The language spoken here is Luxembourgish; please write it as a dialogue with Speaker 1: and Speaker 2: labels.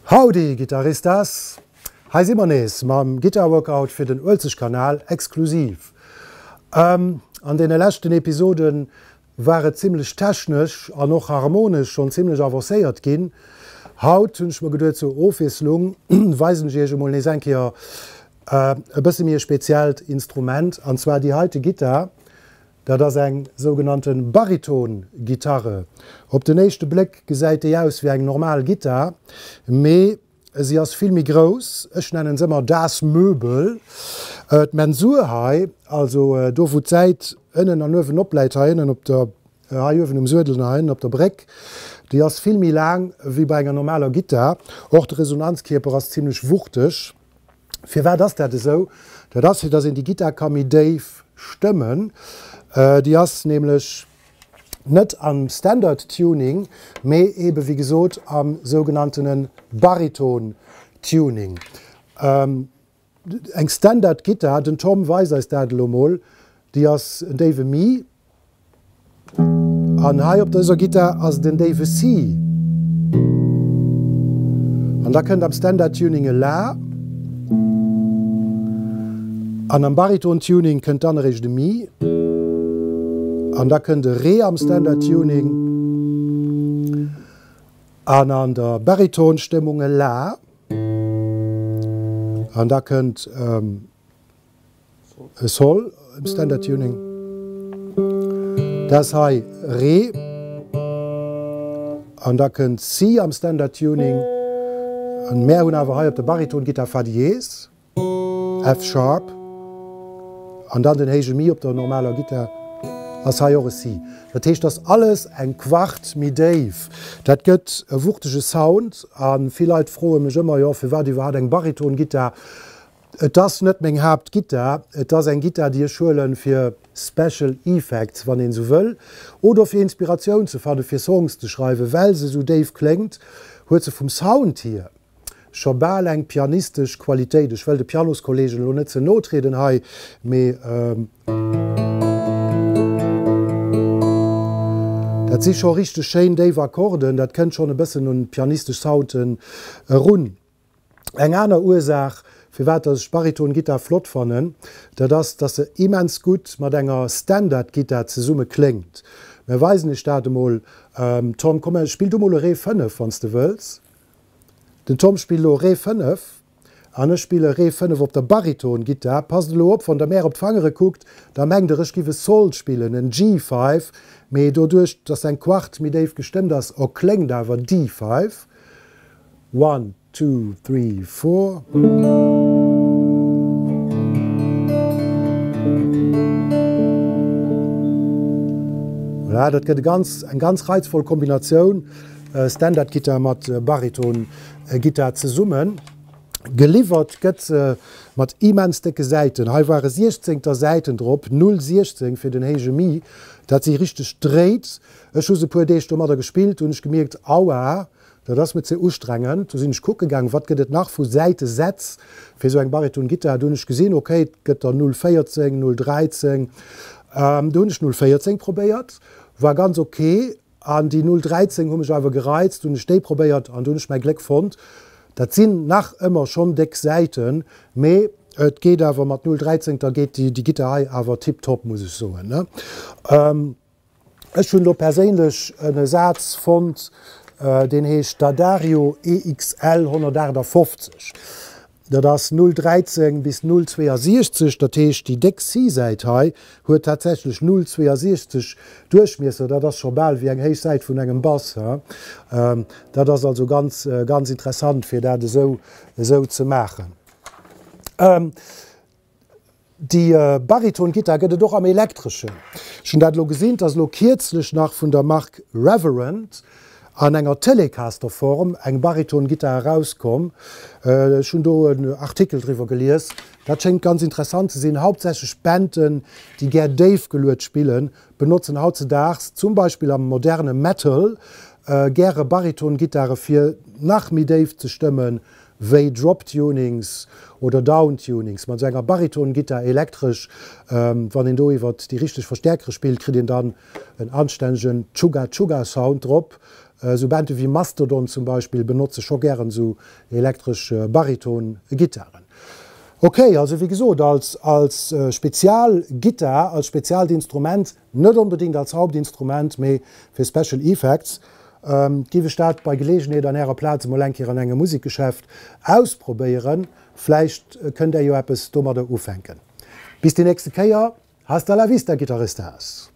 Speaker 1: Howdy Guitaristas! Hei si mer nees mam Guitar Workout fir den Uelzechtkanal exklusiv. An deene leschten Episoden war et zimlech technesch an och harmonesch schonn zimlech avancéiert ginn. Haut hunn ech mer geduet, zur Ofwiesslung weisen ech iech emol nees eng Kéier e bësse méi e speziellt Instrument, an zwar déi heite Gittar. Dat ass eng sougenannte Bariton-Gitarre. Op den éischte Bléck gesäit déi aus wéi eng normal Gittar, mee si ass vill méi grouss. Ech nennen se ëmmer das Möbel. D'Mensur hei, also do wou d'Säit ënnen an uewen opläit, hei ënnen op der, hei uewen um Suedel an hei ënnen op der Bréck, déi ass vill méi laang wéi bei enger normaler Gittar. Och de Resonanzkierper ass zimlech wuchteg. Firwat ass dat esou? Dat ass fir dass een déi Gittar ka méi déif stëmmen. Déi ass nämlech net am Standard Tuning, mee ebe wéi gesot am sougenanntene Bariton Tuning. Eng Standard Gittar, den Tom weist eis dat elo mol, déi ass en déiwe Mi. An hei op dëser Gittar ass et en déiwe Si. An da kënnt am Standard Tuning e La. An am Bariton Tuning kënnt dann eréischt e Mi. An da kënnt e Re am Standard Tuning. An an der Bariton-Stëmmung e La. An da kënnt. E Sol im Standard Tuning. Dat ass hei Re. An da kënnt Si am Standard Tuning. An mär hunn awer hei op der Bariton-Gittar Fa Dies, F sharp. An dann den héije Mi op der normaler Gittar ass hei och e Si. Dat heescht, dass alles eng Quart méi déif. Dat gëtt e wuchtege Sound. A vill Leit froe mech ëmmer, jo firwat iwwerhaapt eng Bariton-Gittar? Et ass net meng Haaptgittar, et ass eng Gittar déi ech huelen fir Special Effects, wann een esou wëll, oder fir Inspiratioun ze fannen fir Songs ze schreiwen. Well se esou déif kléngt, huet se vum Sound hier scho bal eng pianistesch Qualitéit. Ech wëll de Pianoskollegen elo net ze no trieden hei, mee dat si scho richteg schéin déif Akkorden, dat kënnt schonn e bëssen un pianistesch Sound'en erun. Eng aner Ursaach, firwat dass ech d'Bariton-Gittar flott fannen, dat ass, dass se immens gutt mat enger Standard-Gittar zesumme kléngt. Mir weisen iech dat emol. Tom, komm, spill du mol e Ré 5, wann s de wëlls. Den Tom spillt elo Ré 5 an ech spille Ré 5 op der Bariton-Gittar. Passt elo op, wann der mär op d'Fangere kuckt, da mengt der, ech giff e Sol spillen, en G5, mee doduerch, dass eng Quart méi déif gestëmmt ass, erkléngt awer D5. One, two, three, four. Voilà, dat gëtt e ganz, eng ganz reizvoll Kombinatioun, Standard-Gittar mat Bariton-Gittar zesummen. Geliwwert gëtt se mat immens décke Säiten. Hei ware siechzéngter Säiten drop, 0,16 fir den héije Mi. Dat si richteg Dréit. Ech hu se e puer Deeg domadder gespillt, hunn ech gemierkt, Aua, Dat ass mir ze ustrengend. Du sinn ech kucke gaang, wat gëtt et nach vu Säitesätz fir esou eng Bariton-Gittar. Du hunn ech gesinn, ok, et gëtt der 0,14, 0,13. Du hunn ech 0,14 probéiert, war ganz ok. An déi 0,13 hu mech awer gereizt, du hunn ech déi probéiert an du hunn ech mäi Gléck fonnt. Dat sinn nach ëmmer schonn déck Säiten, mee et geet awer mat 0,13, da geet déi Gittar hei awer tiptop, muss ech soen. Ech hunn do perséinlech en Saz fonnt, deen heescht D'Addario EXL 158. Dat ass 0,13 bis 0,62, dat heescht déi déck C-Säit hei huet tatsächlech 0,62 Duerchmiesser. Dat ass scho bal wéi eng héich Säit vun engem Bass. Dat ass also ganz, ganz interessant fir dat esou, esou ze maachen. Déi Bariton-Gittar gëtt et och am Elektreschen. Ech hunn dat elo gesinn, et ass elo kierzlech nach vun der Mark Reverend an enger Telecaster-Form eng Bariton-Gittar erauskomm. Ech hunn do en Artikel driwwer gelies. Dat schéngt ganz interessant ze sinn. Hauptsächlech Banden, déi gär déif geluet spillen, benotzen hautzedaags, zum Beispill am moderne Metal, gäre Bariton-Gittare fir nach méi déif ze stëmmen wéi Drop-Tunings oder Down-Tunings. Mat esou enger Bariton-Gittar elektresch, wann een do iwwert déi richteg Verstäerkere spillt, kritt een dann en anstännegen Chugga-Chugga-Sound drop. Esou Bande wéi Mastodon zum Beispill benotze scho gären esou elektresch Bariton-Gittaren. Ok, also wéi gesot, als als Spezialgittar, als speziaalt Instrument, net onbedéngt als Hauptinstrument, mee fir Special Effects, giff ech dat bei Geleegenheet an ärer Plaz emol eng Kéier an engem Musikgeschäft ausprobéieren. Vläicht kënnt där jo eppes domadder ufänken. Bis déi nächste Kéier, hasta la vista, Gittaristas!